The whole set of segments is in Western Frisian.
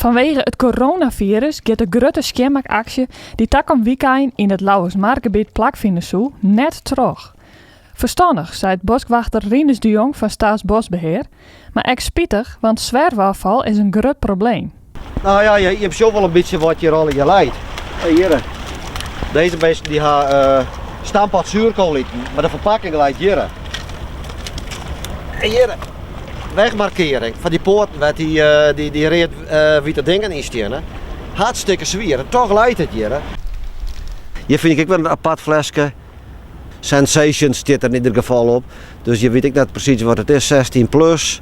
Fanwege it coronafirus giet de grutte skjinmakaksje dy't takom wykein yn it Lauwersmargebiet plakfine soe, net troch. Ferstannich, seit boskwachter Rinus de Jong fan Staatsbosbehear, mar ek spitich, want swerfôffal is in grut probleem. No ja, je sjogge wol in bytsje wat hjir allegear leit. Hjir, dizze minsken dy ha stamppot zuurkool iten, mar de ferpakking leit hjir. En hjir, wegmarkering fan dy poarten wêr't dy read-wite dingen yn steane. Hartstikke swier en toch leit it hjir. Hjir fyn ik ek wer in apart fleske. Sensation stiet der yn ieder gefal op. Dus je wit ek net presys wat it is, 16 plus,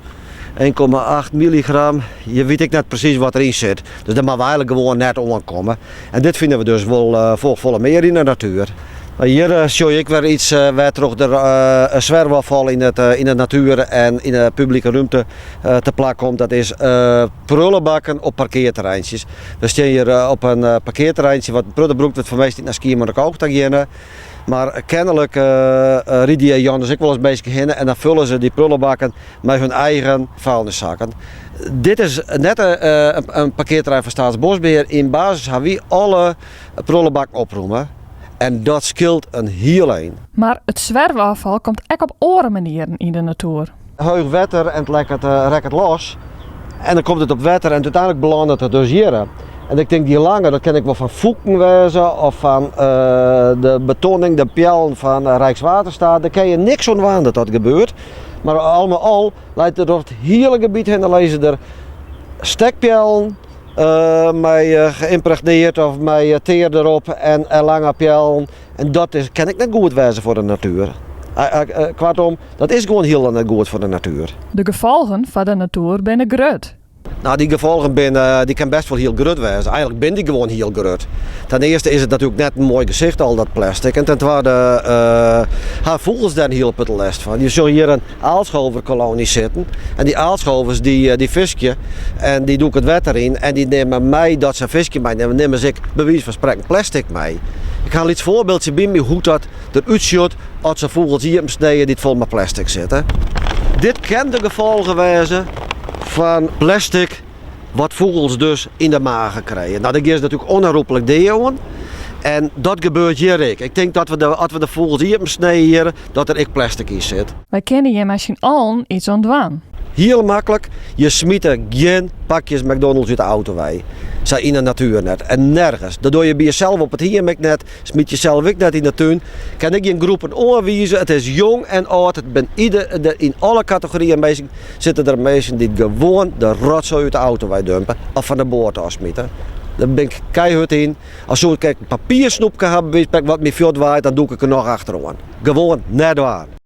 1,8 milligram. Je wit ek net presys wat deryn sit. Dus dêr moatte we eigenlik gewoan net oankomme. En dit fine we dus wol folle mear yn de natuer. Hjir sjoch je ek wer iets wêrtroch der swerfôffal yn de natuer en yn de publike rúmte te plak komt. Dat is prullebakken op parkearterreintsjes. We stean hjir op in parkearterreintsje wat in protte brûkt wurdt foar minsken dy't nei Skiermûntseach ta geane. Mar kennelik ride hjir jûns ek wolris minsken hinne en dan fulle se dy prullebakken mei hun eigen vuilniszakken. Dit is net in parkearterrein fan Staatsbosbehear. Yn basis ha wy alle prullebakken opromme en dat skeelt in hiel ein. Mar it swerfôffal komt ek op oare manieren yn de natoer. Heech wetter en it lekket, rekket los. En dan komt it op wetter en úteinlik belannet it dus hjir. En ik tink dy lange, dat kin ek wol fan fûken wêze of fan de betonning, de peallen fan Rijkswaterstaat. Dêr kin je niks oan dwaan dat dat gebeurt. Mar al mei al leit der troch it hiele gebiet hinne lizze der stekpeallen mei geïmpregneerd of mei tear derop en lange peallen. En dat is, kin ek net goed wêze foar de natuer. Koartom, dat is gewoan hielendal net goed foar de natuer. De gefolgen foar de natuer binne grut. No, dy gefolgen binne, dy kin best wol hiel grut wêze. Eigenlik binne dy gewoan hiel grut. Ten earste is it natuerlik net in moai gesicht, al dat plastic. En ten twadde ha fûgels dêr in hiele protte lêst fan. Je sjogge hjir in aalscholverkolonie sitten. En dy aalscholvers dy, dy fiskje en dy dûke it wetter yn en dy nimme mei dat se fiskje meinimme, nimme se ek by wize fan sprekken plastic mei. Ik ha in lyts foarbyldsje by my hoe't dat derút sjocht as se fûgels iepen snije dy't fol mei plastic sitte. Dit kin de gefolgen wêze fan plastic wat fûgels dus yn de mage krije. No, dêr gean se natuerlik onherroepelijk dea oan. En dat gebeurt hjir ek. Ik tink dat we de, as we de fûgels iepen snije hjir, dat der ek plastic yn sit. Wy kinne hjir mei syn allen iets oan dwaan. Hiel maklik, je smite gjin pakjes McDonald's út de auto wei. Sa yn de natuer net. En nergens. Dat doe je by jesels op it hiem ek net. Smyt jesels ek net yn de tún. Kin ik gjin groepen oanwize. It is jong en âld. It bin ieder, yn alle kategoryen minsken sitte der minsken dy't gewoan de rotsoai út de auto wei dumpe of fan de boat ôfsmite. Dêr bin ik keihurd yn. As soe ik ek in papiersnoepke hawwe, wat my fuortwaait, dan dûk ik der noch achteroan. Gewoan net dwaan.